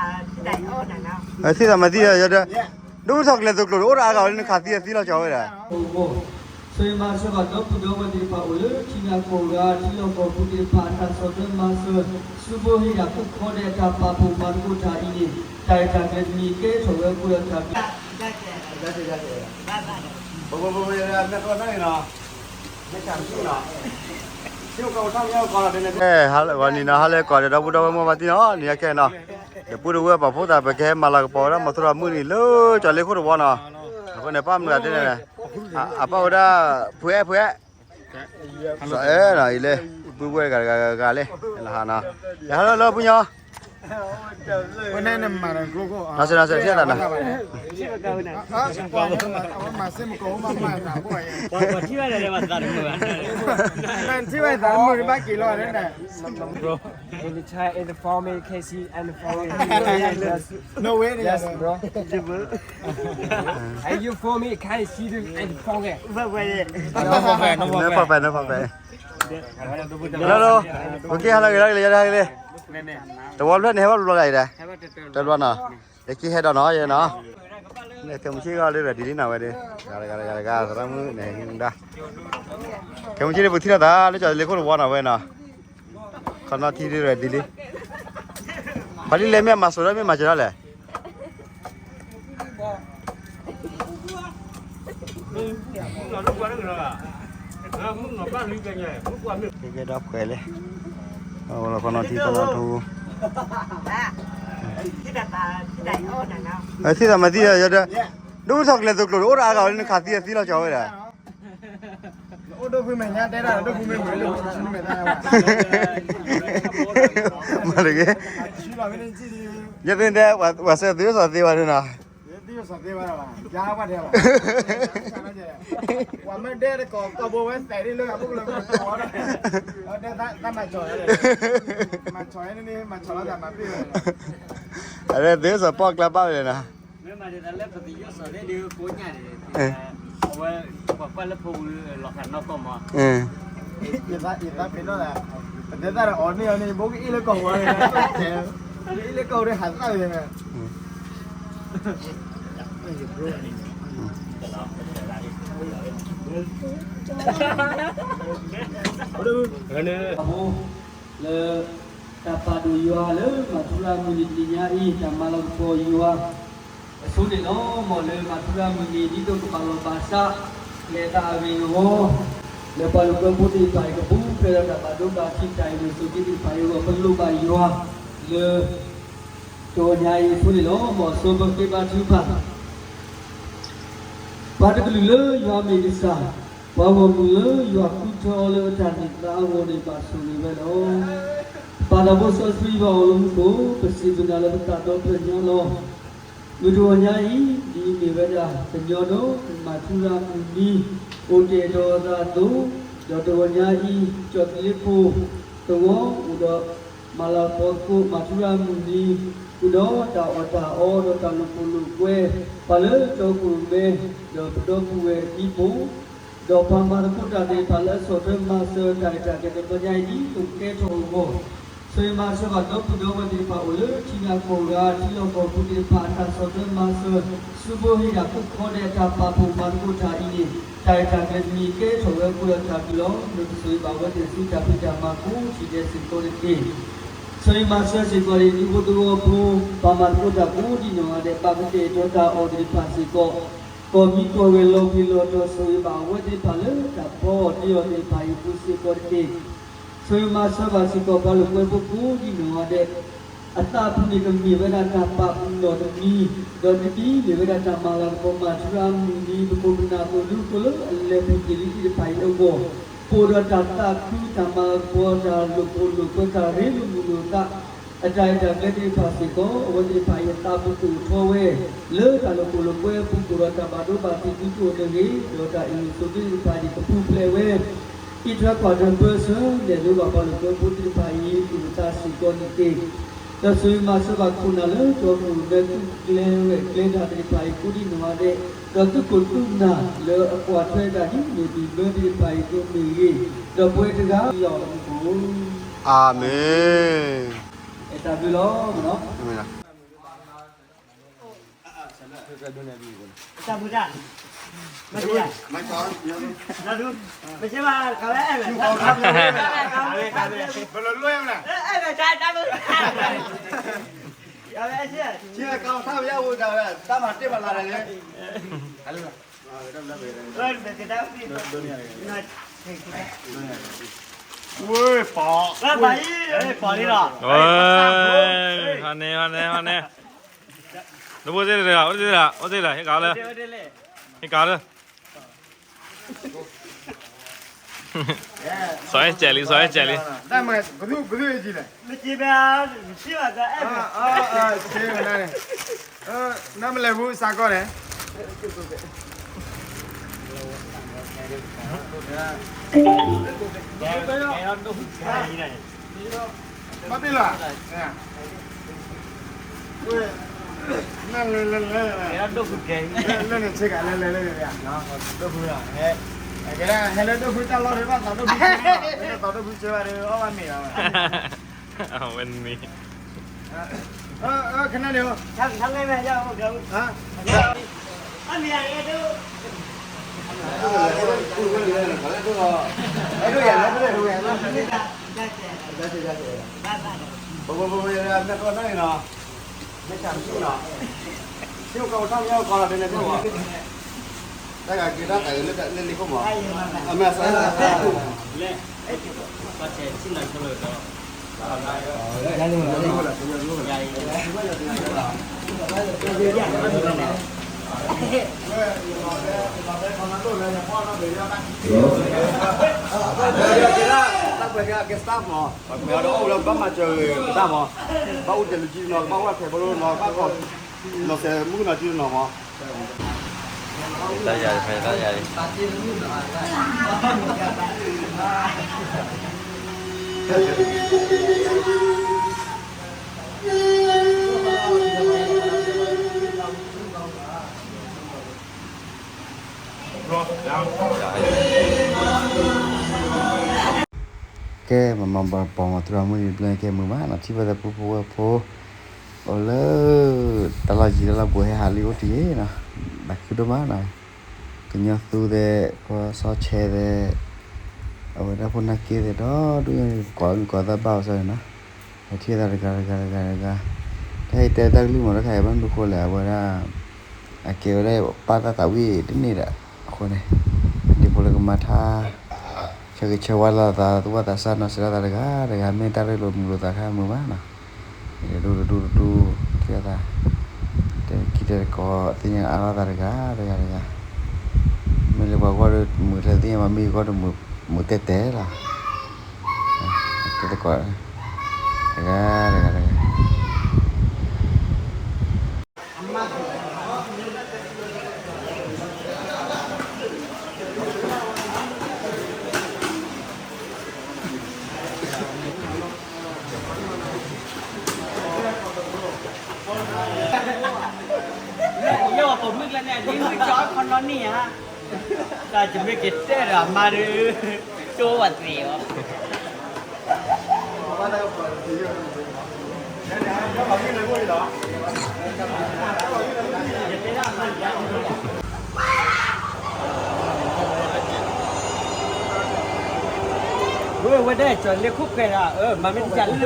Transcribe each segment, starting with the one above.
ထံၣ်သးမၤသံဒီး ယဒၢ ဒိၣ်ထီၣ်ကျဲသိးကျိၤ တအိၣ်တအါဂၤဝဲလၢနခးသံအသံလီၤကီဝဲဒၣ် ဆိၣ်ဂ့ၤမၤစၢၤဘၣ်ဒီပုၢ်ဒီဝဲၢ်သ့ၣ်တဖၣ် အိၣ်လၢထံဂၤကီၢ်ဂၤ ထံလီၢ်ကီၢ်ပူၤသ့ၣ်တဖၣ် တၢ်ဆီၣ်ထွဲမၤစၢၤ စုဖိဟ့ၣ်တၢ်ခိၣ်ခီဒဲး တၢ်ပာ်ဖှိၣ်မၤသကိးတၢ်အံၤန့ၣ် တၢ်ရဲၣ်တၢ်ကျဲၤတမံၤ ကဲထီၣ်ဝဲပှဲၤဒီးတၢ်ဘျုး ဟဲလၢဂီၤနံၤနီၤ ဟါလၢကီၢ်ဒီးဒီပုၢ်ဒီဝဲၢ်မုၢ်ဘၣ်သံနီၤ နံၤခဲနီၤ ဒီပုၢ်ဒီဝဲၢ်မုၢ်ဘၣ်သံနီၤ နံၤခဲနီၤ ဒီပုၢ်ဒီဝဲၢ်ပာ်ဖှိၣ်သး ပကဟဲမၤလၤကပီၤဝဲဒၣ်မၤထူရၤမုၢ်နံၤလၢကၠီၤလ့ခိၣ်တဝီနီၤ အဃိန့ၣ် ပၢ်မုၢ်ဂၤသ့ၣ်န့ၣ် အပၢ်ဝဲဒၣ် ဖုအဲၣ် ဖုအဲၣ် စီၤအဲၣ်နီၤ အံၤလၢ ပုၢ်ဝဲၢ်ဂၤဂၤဂၤလၢ ဟါနီၤ ဟါလၢလၢပူၤညီ နီၤစၢၤနီၤစၢၤ ထံၣ်သးနီၤ Anytime in the form, you can see and the form. No way, yes, bro. And you for me, can you see the and form? No form, no form. လၢလၢ ပက့ၤဟါလၢဂ့ၤလၢဂ့ၤလၢဂ့ၤ တဝီဖျၢၣ်န့ၣ် ဟဲဘၣ်ဘျီလၢအံၤဒီး တဘျီနီၤ ယက့ၤဟဲဒီးနီၤ ယနီၤ န့ၣ် ခဲမုၢ်ဆ့ၣ်ဂီၢ်လၢ ready လံနီၤ ဝဲဒၣ် ဂၤဂၤဂၤဂၤ သရၣ်မုၣ်န့ၣ် ဒၣ် ခဲမုၢ်ဆ့ၣ်န့ၣ် ပထံၣ်လိာ်သး လၢကၠီၤလ့ခိၣ်တဝီနီၤ ဝဲနီၤ ခီနီၣ်ထံဒ် ready လံ ဖါလံလဲၣ်မ့ၢ်မၤစိၤဒီး မ့ၢ်မၤစၢၤဒၣ်လဲၣ် ကဲကဲဒီးခွဲးလဲၣ် အဝဲလီၤခီနီၣ်ထံခီနီၣ်ထူ ထံၣ်သးမၤသံဒီး ယဒၢ ဒိၣ်ထီၣ်ကျဲသိးကျိၤ တအိၣ်တအါဂၤဝဲလၢနခးသံအသံလီၤကီဝဲဒၣ် အိၣ်ဒိၣ်ဖုမဲာ်ညါတဲဒၣ် ဒိၣ်ဖုမဲာ်မုာ်လၢ မၤတဂ့ၤ ယသ့ၣ်တဲ ပှၤစၢၤသ့စီၤသ့ဝဲဒၣ်နီၤ သ့စီၤသ့ဝဲဒၣ်ဘၣ် ယါဝဲဒၣ်ဘၣ် ပှၤမ့ၢ်ဒဲတကိး ကိးဘိဝဲသဲးဒ်လၢအဘိကလၢ တၢ်မၤစီၤ မၤစီၤန့ၣ် မၤစီၤလီၤတၢ်မၤပ့ၢ်ဝဲ အဝဲသ့စီၤပီၣ်ကျါဘၣ်ဝဲနီၤ မ့ၢ်မၤဒ်သိးလၢပကယိၣ်စီၤသ့ၣ်ဒုးကိးညါန့ၣ် အဝဲ ပှၤကွၢ်လၢဖိဝံၤလီၤဃာ်နီၢ်ကီၢ်မး ယသးယသးပ့ၤနီၣ်သး ပတဲသးဒီးအီၤန့ၢ်အီၤန့ၣ် ဘိကအ့ၣ်လၢကီၢ်ဝဲ အ့ၣ်လၢကီၢ်ဝဲဒၣ်ဟးသၣ်ဝဲ လၢ တၢ်ပာ်ဒိၣ်ယွၤလၢမၤထူရၤမုၢ်နံၤတနံၤညါအံၤ တၢ်မၤလၤကပီၤယွၤ အဆိန့ၣ်လီၤ. မ်လၢမၤထူရၤမုၢ်နံၤ ဒ်သိးကဘၣ်လီၢ်ဘၣ်စး လဲၤတၢ်အဂ့ၢ်အဂီၢ် လၢပှၤလုၢ်ကွဲဖိသ့ၣ်တဖၣ်အံၤ ကပူၤဖျဲးဒီးတၢ်ဘၣ်ဒိဘၣ်ထံး တၢ်အ့ၣ်လိာ်ဆိးက့သ့ၣ်တဖၣ်အံၤအဂီၢ် ပလိၣ်ဘၣ်ယွၤလၢ တဂီၤညါအံၤအဃိန့ၣ်လီၤ. မ်စီၤပၤဃ့ဘါထုကဖၣ် ပှၤတကလုာ်လၢယွၤမ့ၢ်ကစၢ်, ပှၤဂီၢ်မုၢ်လၢယွၤဃုထၢအီၤလၢအတၢ်န့ၢ်သါအဂီၢ်န့ၣ် ဘၣ်ဆိၣ်ဂ့ၤဝဲလီၤ. ပၢ်သးဘိစီဆှံယွၤအိၣ်လၢမူခိၣ်, ပစံးဘျုးနၤလၢပသးဒီဖျၢၣ်ညါလီၤ. မုၢ်တဂီၤညါအံၤ ဒ်အမ့ၢ်ဝဲဒၣ်ကညီဒီးကမၤထူရၤမုၢ်နံၤ အိၣ်တ့ၢ်ဒီးအသးအသိး, ဒီးတဂီၤညါအံၤ ကၠီၣ်ကလ့ဖိတဝီ အိၣ်ဒီး မၤလၤကပီၤသကိးမၤထူရၤမုၢ်နံၤ ဃုာ်ဒီးတၢ်အီၣ်တၢ်အီဒီးတၢ်လိာ်ခိၣ်လိာ်ကွဲ ပှၤလၢတီခိၣ်ရိၣ်မဲ ဒီးပဒီပုၢ်ဝဲၢ်အံၤဖိ ဒီးပှၤမၤသကိးတၢ်သ့ၣ်တဖၣ်လၢအဆီၣ်ထွဲမၤစၢၤတၢ်ရဲၣ်တၢ်ကျဲၤကဘျီညါအံၤဒ်သိးကဲထီၣ်အဂီၢ် ဆိၣ်ဂ့ၤမၤစၢၤဘၣ်ဒီပုၢ်ဒီဝဲၢ်သ့ၣ်တဖၣ်အိၣ်လၢထံဂၤကီၢ်ဂၤ ထံလီၢ်ကီၢ်ပူၤသ့ၣ်တဖၣ် တၢ်ဆီၣ်ထွဲမၤစၢၤ စုဖိဟ့ၣ်တၢ်ခိၣ်ခီဒဲးတၢ်ပာ်ဖှိၣ်မၤသကိးတၢ်အံၤန့ၣ် တၢ်ရဲၣ်တၢ်ကျဲၤတမံၤကဲထီၣ်ဝဲပှဲၤဒီးတၢ်ဘျုးလီၤ. မ့ၢ်ပဆိၣ်ဂ့ၤဘၣ်ဝဲသ့ၣ်ဆူတၢ်ဖံးတၢ်မၤကိးထံၣ်ဒဲးစ့ၢ်ကီးတက့ၢ်. ဆိၣ်ဂ့ၤမၤစၢၤစ့ၢ်ကီးန့ၣ် ဒူဖိသဝီဖိ ပှၤမၤသကိးတၢ်ကိးဒံနီၢ်ဂၤဒဲး ပာ်ကတဲာ်ကတီၤတၢ်အီၣ်သ့ၣ်တဖၣ်စ့ၢ်ကီး ကီၢ်မံကီၢ်ဂဲၤလီၤဖံးလီၤတီၤ ဆိၣ်ဂ့ၤဘၣ်အဝဲသ့ၣ်တဖၣ်လၢတၢ်ဖီအီၣ်တ့အီၣ်သ့ၣ်တဖၣ်အံၤအပူၤစ့ၢ်ကီးတက့ၢ်. ဆိၣ်ဂ့ၤမၤစၢၤဘၣ်စ့ၢ်ကီးပှၤလိာ်ကွဲဖိကိးဒံနီၢ်ဂၤဒဲး အသးအပူၤန့ၣ်ကမ့ၢ်ဝဲဒၣ်တၢ်ပာ်ပနီၣ်တမံၤ, ဒီးတမံၤမ့ၢ်ဝဲဒၣ်တၢ်မၤလၤကပီၤမၤထူရၤမုၢ်နံၤ ပခိၣ်ပနၢ်သိၣ်ဒူဖိလၢအလဲၤပူၤတ့ၢ်လံသ့ၣ်တဖၣ်အံၤအဂီၢ်, ပအိၣ်ဒီးတၢ်သးခုတၢ်မၤလၤကပီၤတၢ်လိာ်ခိၣ်လိာ်ကွဲတၢ်ရ့လိာ်မုာ်လိာ်သး အတၢ်ရဲၣ်တၢ်ကျဲၤသ့ၣ်တဖၣ်စ့ၢ်ကီး အဝဲသ့ၣ်တဖၣ်အံၤအသးပူၤကအိၣ်ထီၣ်ဝဲ လၢတၢ်လိာ်ခိၣ်လိာ်ကွဲအပူၤ အိၣ်ဒီးတၢ်ဘၣ်ဒိဘၣ်ထံးသုတအိၣ်တဂ့ၤ, ဒီးတၢ်အ့ၣ်လိာ်ဆိးက့သ့ၣ်တဖၣ်န့ၣ် ကပူၤဖျဲးဝဲ အံးထွဲကွၢ်ထွဲပၢဆှၢ လဲၤလိၤဘၣ်ပှၤလိာ်ကွဲဖိသ့ၣ်တဖၣ်အံၤ သူၣ်အသးစ့ၢ်ကီးန့ၣ်တက့ၢ်. ဒီးဆိၣ်ဂ့ၤမၤစၢၤဘၣ်ခိၣ်နၢ်လၢတီခိၣ်ရိၣ်မဲ သူၣ်ကျဲၤဝဲၢ်ကျဲၤတၢ်သ့ၣ်တဖၣ်အံၤကိးဒံနီၢ်ဂၤဒဲး, ဒီးသုးခိၣ်သုးနၢ်လၢအကွၢ်ထွဲတၢ်ဒ်န့ၣ်ဒ်မၢသ့ၣ်တဖၣ်အံၤကမ့ၢ်ဂ့ၤ, ဒီးပဝဲတဂၤလီၤမူခိၣ်, အၤမ့ၣ်, တၢ်ဘျုးလီၤ. တၢ်မုၢ်တၢ်, မ့ၢ်တၢ်, မ့ၢ်တၢ်, မ့ၢ်တၢ်, မ့ၢ်တၢ်, ဘယ်လိုလုပ်ရမလဲ, အဲအဲတၢ်တၢ်မုၢ်တၢ်, ကဲဝဲအဲဆဲ, ကဲဝဲကောင်ထားရဦးဒါပဲ, တၢ်မၤတ့ၢ်မၤလာတယ်လေ, အဲ, ဝဲပီ, ဝဲပီ, ပီလံလီၤ, ဟါန့ၣ် ဟါန့ၣ် ဟါန့ၣ်, နဘိၣ်သ့ၣ်တဂၤ အိၣ်သ့ၣ်တဂၤ အိၣ်သ့ၣ်တဂၤ ဟ့ၣ်ကၤလၢ, ဟ့ၣ်ကၤလၢ, စီၤအဲၣ်ကဲးလံ စီၤအဲၣ်ကဲးလံ, နမလဲၤဘူးစးကီးန့ၣ်, ဘၣ်ပ့ၢ်လီၤ, လၢန့ၣ်ဆ့ကၤလၢလၢလၢန့ၣ်, ဟဲလၢဒိၣ်ဖုတၢ်လီၢ်ဒီးဘၣ်သးဒိၣ်ဖု, သးဒိၣ်ဖုစၢဘၣ်ဒီး အီၣ်ဘၣ်မ့ၤလီၤ, ဝဲန့ၣ်, ခဏန့ၣ်, တၢ်ဂ့ၤက့ၤတၢ်တၢ်ဂ့ၤလၢလ့ခိၣ်မး, အမဲာ်ဆါ, တၢ်ပှဲၤက့ၤအကဲ staff မး, ပှၤကွဲးအီၤဒီးအိၣ်လၢဘၣ်မၤစၢၤဂ့ၤပတၢ်မး, ဘၣ်အိၣ်တ့ၢ်လၢကံတနီၤ, ဘၣ်အိၣ်ဖဲးဘီလိနီၤ, ဘၣ်ကီၢ်, နီၤစဲးမုၣ်ကနီၤကံတနီၤမး. တၢ်ယၤတဖဲ တၢ်ယၤတဖဲ ကဲ မၤမၤပှၤပိာ်မၤသရၣ်မုၣ်န့ၣ် ဘျီကဲမုာ်ဘၣ်နီၤ, ထံၣ်ဘၣ်သပှၢ်ဖိဝဲၢ်ဖိ, အိၣ်လၢ တၢ်လီၢ်ယံၤတၢ်လီၢ်ဘူးဟဲဟးလံအိၣ်တယံၤနီၤ, ဘၣ်ခုဒိၣ်မးနီၤ, ကညီသူသဲး ဖိစီဆဲးသဲး, အဝဲဒၣ်ဖိနၢ်က့သဲးဒီး ဒူၣ်န့ၣ် ကိးမုၢ်ကိးသၣ်ဘၣ်အီၤစၢၤန့ၣ်နီၤ, ဟဲထံၣ်သးတဂၤတဂၤတဂၤတဂၤ, တၢ်ဟဲတဲတၢ်ကလုၢ်မးတခါအံၤ ဘၣ်မနုၤဃိလဲၣ် အဝဲဒၣ် အကဲဝဲဒၣ်ပၢ်သၣ်သးဝံၣ်တန့ၢ်ဒီး အဃိန့ၣ် ဒ်ဖိလၢကမၤထါ ဆၢဂ့ၤဆၢဝါလိာ်သး သူၣ်ဘီၣ်သးစၢ်နီၤစဲးလိာ်သးတဂၤတဂၤ မ့ၢ်တၢ်ရ့လိာ်မုာ်လိာ်သးခါမုာ်ဘၣ်နီၤ, တဒူၣ်တဒူၣ်တဒူၣ် ထံၣ်သး တဲကံတဲသကိး သ့ၣ်ညါအါလိာ်သးတဂၤတဂၤတဂၤ, မ့ၢ်လၢပှၤဂီၢ်ဒီးမုာ်ထဲသ့ၣ်ညါဘၣ် မ့ၢ်ဂီၢ်ဒီးမုာ်တဲတဲလီၤ, တဲသကိး တဂၤတဂၤတဂၤ ယဲၢ်ပမုၢ်ကျဲန့ၣ် ဒ်မုၢ်ကၠီခီနီၢ်န့ၣ်ဧါ, တၢ်ယမ့ၢ်က့ၤတဲဒီးအမါဒီး ကၠိဝဲသ့ၣ်အီၤ ဝဲ ဝဲဒၣ်ကၠီၤလ့ခိၣ်ဖျဲးဒီး မၤမ့ၢ်တကးလၢ အီၤ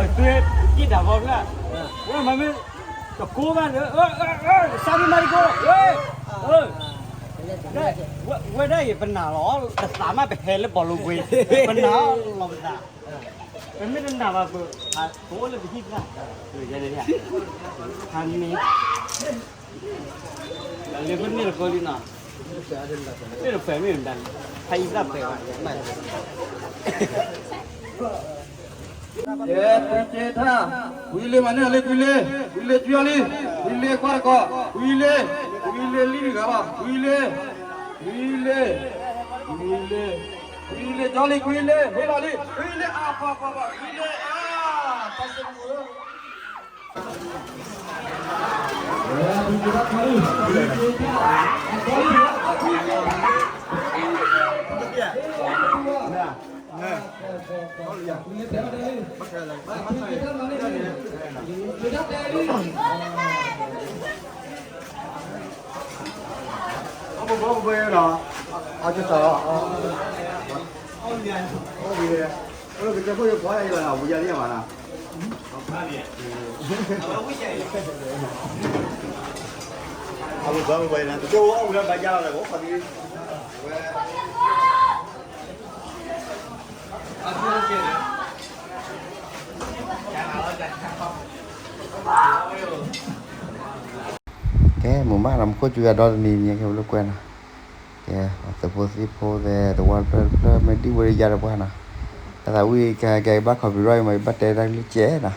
သွဲကံၣ်တၢ်ဘီဖျၢၣ်, ဝဲမၤမ့ၢ် တကိးဘၣ်လၢ စးမ့ၢ်မၤတကိး ဝဲဒၣ်အံၤပနာ်လီၤ ပသးမးပဟဲလၢဘီလိကွ့ ပနာ်လီၤပသး, ပမ့ၢ်တနာ်ဘၣ်ပ ပအိၣ်လၢပဟံၣ်ပသၣ်, ဖးမ့ၢ် လၢပန့ၢ်တကိးလံနီၤ, မ့ၢ်တဖဲမ့ၢ်မတၤလံ, ဖးအံသၣ်ဖဲဘၣ် ကဲ ကဲထါ, ကွံလ့မၤန့ၢ်လံ ကွံလ့, ကွံလ့ကၠွလံ, ကွံလ့ကွၢ်တကီး, ကွံလ့, ကွံလ့လံတဂၤဘၣ်, ကွံလ့, ကွံလ့, ကွံလ့, ကွံလ့ကၠီလံ ကွံလ့, ဟ့ၣ်လီၤလံ ကွံလ့ အါဖီဖီဖီ ကွံလ့ အါ, တၢ်စမူ Hallelujah. ဘၣ်ဘၣ်နီၤ, အကစၢ်လီၤ, အိၣ်က့ၤ, အိၣ်က့ၤ, အိၣ်က့ၤ ကဲဖိယဖီယၤယၤနီၤ, ဝံၤယၤလံယၤမးနီၤ, အဘၣ်ဘၣ်နီၤ, တကဲဝဲအိၣ်ဝဲဘၣ်ယၤလီၤ, ဝဲခီၣ်သံ ကဲ မုာ်မးနီၤ, မူခိၣ်စူၤယၤဒီတနံၤညါ ကဲပလိာ်ကွဲနီၤ, ကဲ သုးဖိသံၣ်ဖိသဲး သဝီတဖျၢၣ်တဖျၢၣ် မ့ၢ်ဒံၣ်ဝဲဒၣ်ယၤတပှၢ်နီၤ, တၢ်သးဝံၣ်ကဲကဲဘၣ် copyright မး ယဘၣ်တဲတၢ်ကလုၢ်ကဲနီၤ,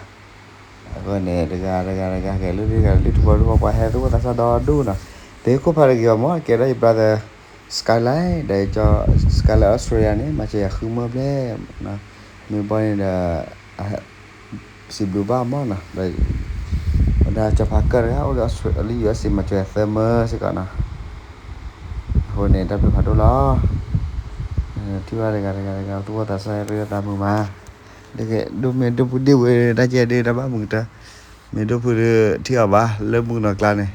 အဃိန့ၣ် တဂၤတဂၤတဂၤ ကဲလၢတဂၤလၢထူဘီထူဘီ ပှၤဟဲသဝီသးစၢ်ဒီဒူၣ်နီၤ, သုးခိၣ်ဖးတဂ့ၤအီၤမး ကဲဒီးယ brother Skyline ဒီးကၠီ Skyline Australia န့ၣ် မၤစၢၤယၤဃုမၢဘျဲၣ်, မ့ၢ်ဘီန့ၣ်ဒီး စံးဘျုးဘၣ်မးနီၤ, ဒီး ဝဲဒၣ်ကၠီဖးကၢၢ်တဂၤ အိၣ်လၢ Australia လၢ U S A မၤစၢၤယၤသၢမၢစ့ၢ်ကီးနီၤ, အဃိန့ၣ် တၢ်ဘျုးဖးဒိၣ်လီၤ, ထံၣ်ဘၣ်တဂၤတဂၤတဂၤ သူၣ်ဝီသးစၢ် ရ့လိာ်သးမုာ်မး, ဒ်မ့ၢ်ဒိၣ်ဖုဒ့ၣ်ဝဲ တၢ်ကဲဒ်တၢ်ဘၣ်မုာ်ကတၢၢ်, မ့ၢ်ဒိၣ်ဖုဒီးထံၣ်အီၤဘၣ် လၢမုၢ်ကနီၤကျါန့ၣ်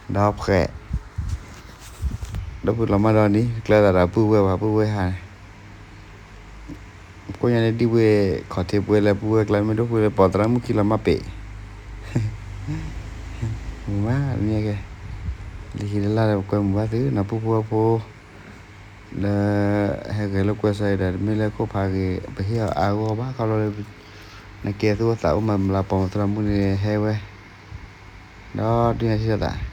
ဒီးဖှဲး, ဒိၣ်ဖုလီၤမၢ်ဒီးနံၤ ကျၢသးဒီးပုၢ်ဝဲၢ်ပှၤပုၢ်ဝဲၢ်ဟါန့ၣ်, ကိးညါန့ၣ်ဒံၣ်ဝဲ ခီၣ်ထံးပှဲၤလၢပုၢ်ဝဲၢ်ကျါ မ့ၢ်ဒိၣ်ဖုလၢပိာ်သရၣ်မုၣ်ခံလီၤမၢ်ပ့ၤ, မုာ်မးန့ၣ်ကဲ, လၢခံလၢ်လၢ်ဒီးပကွဲမုာ်ဘၣ်သုနီၤ ပုၢ်ဖိဝဲၢ်ဖိ လၢ ဟဲဂဲၤလိာ်ကွဲစၢ်အံၤဒီး တမ့ၢ်လၢခိၣ်ဖးဂ့ၤ ပဟ့ၣ်အီၤအါဂီၢ်ဘၣ် ခီဖျိလၢ နကဲသူၣ်အိၣ်သးအိၣ်မၤမုာ်လၢ ပိာ်မုၣ်သရၣ်မုၣ်န့ၣ်ဟဲဝဲ, ဒီးဒုးညါထံၣ်လိာ်သး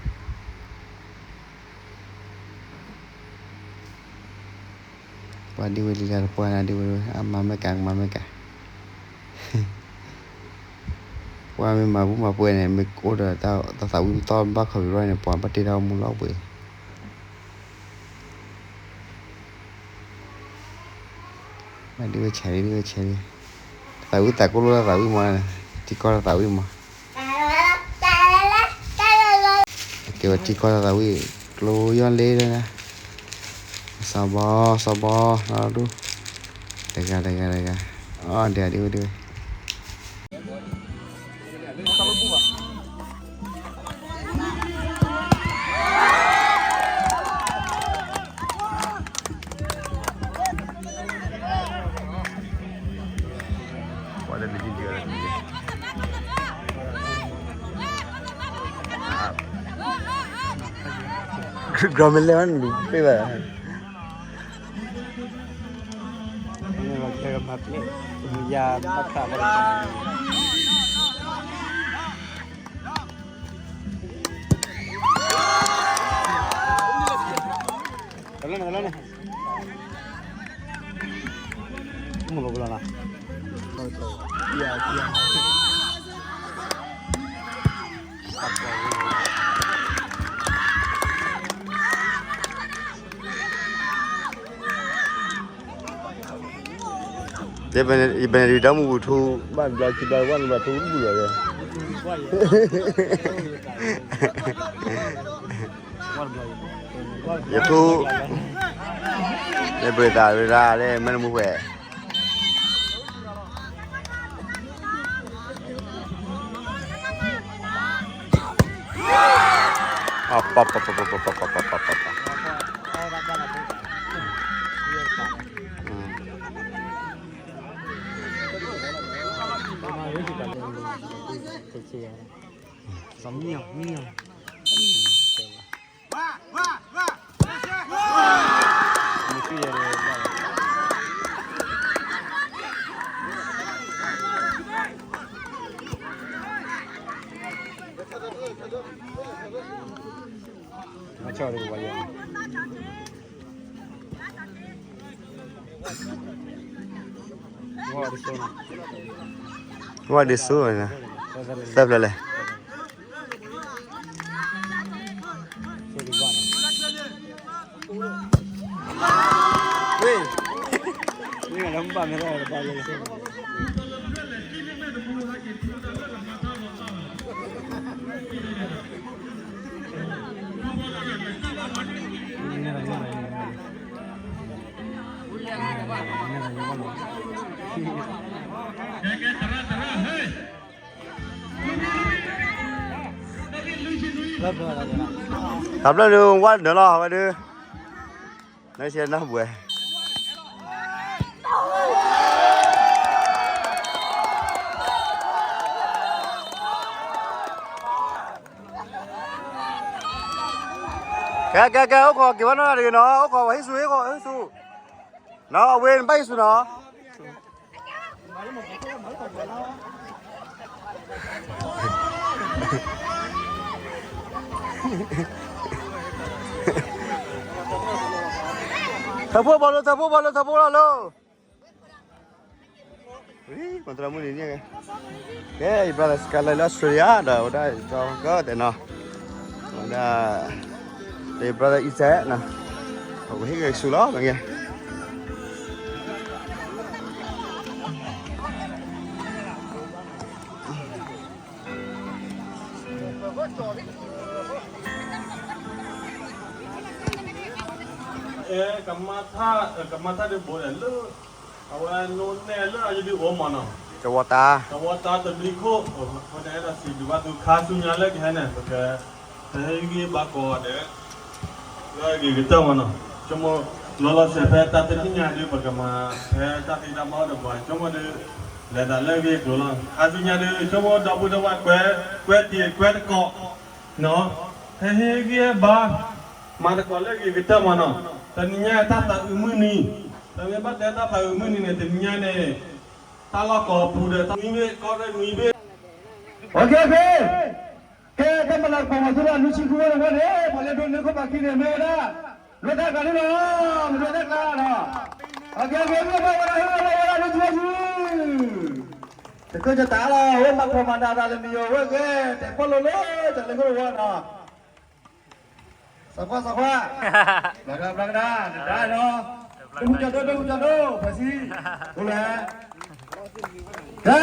ပှၤဒ်ဝဲလံလၢတပှၢ်န့ၣ် ဒ်ဝဲ အမၤမ့ၢ်ကၤ ကမၤမ့ၢ်ကၤ, ပှၤမ့ၢ်မၤဘူၣ်မၤပှဲၤန့ၣ် မ့ၢ်အိၣ်ဒီးတၢ်သးဝံၣ်တသီၣ်ဘၣ် copyright န့ၣ် ပှၤဘၣ်တ့ထီၣ်မူလီၤပှ့ၤ မ့ၢ်ဒ်ဝဲဆဲးလံ ဒ်ဝဲဆဲးလံ, သးဝံၣ်သးကိၢ်လိာ်သးဝံၣ်မး, ထံကီၢ်သးဝံၣ်မး, ကဲဝဲထံကီၢ်သးဝံၣ် ကျိယီၢ်လ့လၢ, စီၤဘီ စီၤဘီ လီၤဒူၣ်, တဂၤတဂၤတဂၤ, အီၣ်ဒံးဒံးဝဲဒံးဝဲ ကမ့ၢ်လဲၣ်ဝဲန့ၣ် လူၤပ့ၢ်ဘၣ်, မ့ၢ်ဘၣ်ကဲကမၤပျဲၢ်, မ့ၢ်ယၤဘၣ်ခးဘၣ် တလၢန့ၣ် တလၢန့ၣ်, မ့ၢ်လီၤဘၣ်လီၤ, ယဘဲန့ၣ်ဒုး တၢ်မူပူၤထူ ဘၣ်တဘျီခံဘျီ ဝဲနဘၣ်ထူတဘူၣ်လီၤ, ယထူ, ယဘၢသးရဒၣ်လၢ မ့ၢ်နမူပှဲၤ ပပပပပပပပပပပ, မ့ၢ်မ့ၢ်, မၤဆီၣ်ဒံးဝဲယဲၢ် ဝဲဒ်ဆူ, သၢဖျၢၣ်လဲၣ်, ဝ့ၢ်, ဝ့ၢ်လၢမ့ၢ်ဘၣ်မ့ၢ်လၢဘၣ်လၢ ကဲ ကဲ သရၣ် သရၣ် ဟဲ, တၢ်က့ၤလုၢ်ဆံနွံ တၢ်ဖျၢၣ်ဒုး ဝါနၢၤလီၤ အဝဲဒုး နဆဲနၢ်ဘှဲ ကဲ ကဲ ကဲ အိၣ်ခိးက့ၤဝဲနီၤတဂ့ၤနီၤ အိၣ်ခိးဝဲဟံၣ်ဆူ ဟံၣ်ခိး ဟံၣ်ဆူ နီၤ အဝဲနဘၣ်ဟံၣ်ဆူနီၤ ထၢဖှိၣ်ဘီလိ ထၢဖှိၣ်ဘီလိ ထၢဖှိၣ်လီၤလိၤ မၤတရၢမုၢ်နံၤန့ၣ် ကဲ ယ brother Skyline လၢ Australia ဒီး ဝဲဒၣ် ကီၢ်ကီၢ်တဲနီၤ ဝဲဒၣ် ယ brother Isaac နီၤ အဝဲဟ့ၣ်ဂဲၤဆူလီၤ မ့ၢ်ဂ့ၤ အဲ ကမၤထါ ကမၤထါဒ်ဘိဒဲးလၢ အဝဲနိနဲၣ်လၢအယဒုးအိၣ်မးနီၤ သဝီတၢ် သဝီတၢ်တဘျံးခိၣ် အဃိန့ၣ် အဲၣ်ဒိးစံးဘျုးဘၣ်သုခါဆူညါလၢကဟဲန့ၣ် ပက ပဟ့ၣ်ဂံၢ်ဘါကိးဂၤဒဲး လၢအဂ့ၤကတၢၢ်မးနီၤ ဆိကမိၣ် လီၤလီၤဆဲးဖဲတၢ်တနံၣ်ညါဒုး ပကမၤဖဲတၢ်သ့တၢ်ဘၣ်အိၣ်ဒီးပှၤ ဆိကမိၣ်ဒုး လဲၤတၢ်လၢအဂ့ၤအကျိၤလီၤ ခါဆူညါဒုး ဆိကမိၣ်ဒီပုၢ်ဒီဝဲၢ်ကွဲ ကွဲတံၤကွဲတကိး နီၤ ဟဲဟ့ၣ်ဂံၢ်ဘါ မၤသကိးလၢအဂ့ၤကတၢၢ်မးနီၤ တနံၤညါတၢ်သးအုးမုၢ်နံၤ တမ့ၢ်ဘၣ်တဲတၢ်သးအုးမုၢ်နံၤန့ၣ် တနံၤညါန့ၣ် တၢ်လီၢ်ကီၢ်ပူၤဒီးတၢ်နွံဘ့ၣ် ကီၢ်ရ့ၣ်နွံဘ့ၣ် OK OK ကဲ တၢ်မၤလၤကပီၤမၤထူရၤနွံဆံဃုဝီတဝီန့ၣ် ပှၤလၢဒိးန့ၢ်ခိၣ်ပှၤခံန့ၣ် မ့ၢ်ဝဲဒၣ် ဒိးတၢ်ကျါန့ၣ်လီၤ မ့ၢ်ဒိးတၢ်ကျါနီၤ OK OK မ့ၢ်ဘၣ်ဝဲဒၣ် ဟ့ၣ်ဝဲဒၣ်ဝဲဒၣ်နွံဆံဃု တကၢၢ်တၢ်လီၤ အိၣ်မၤထီၣ်မၤနးတၢ်လၢမံၤယိၤဝဲဂ့ၤ တဲပီၣ်လိၤလိၤတၢ်လၢခိၣ်တဝီနီၤ စီၤခွါ စီၤခွါ ဘျါကဒါ ဘျါကဒါ နဒါနီၤ ဒိၣ်ဟူကၠီဒိၣ် ဒိၣ်ဟူကၠီဒိၣ် ဖးဆံ အိၣ်လဲၣ် ကဲ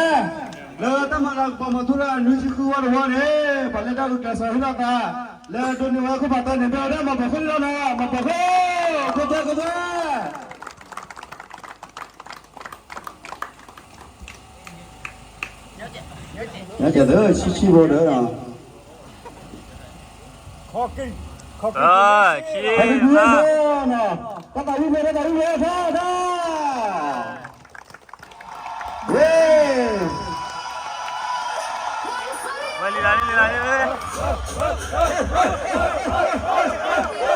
လၢတၢ်မၤလၤကပီၤမၤထူရၤနွံဆံဃုဝီတဝီန့ၣ် ပှၤလၢတၢ်ဂုာ်ကျဲးစၢးဟ့ၣ်လီၤသး လၢဒိးန့ၢ်ဝဲခိၣ်ဖးသၢန့ၣ် မ့ၢ်ဝဲဒၣ်မၤပှဲၤခိၣ်လီၤနီၤ မၤပှဲၤခိၣ် ခိၣ်သၢခိၣ်သၢ ညါက့ၤသၢဆံဆံဘိဒီး ခီက့ၤ ခီက့ၤ ခီက့ၤ တၢ်သးဝံၣ်ဝဲ တၢ်သးဝံၣ်ဝဲ တၢ် ဝဲ ဝဲလံလံလံလံ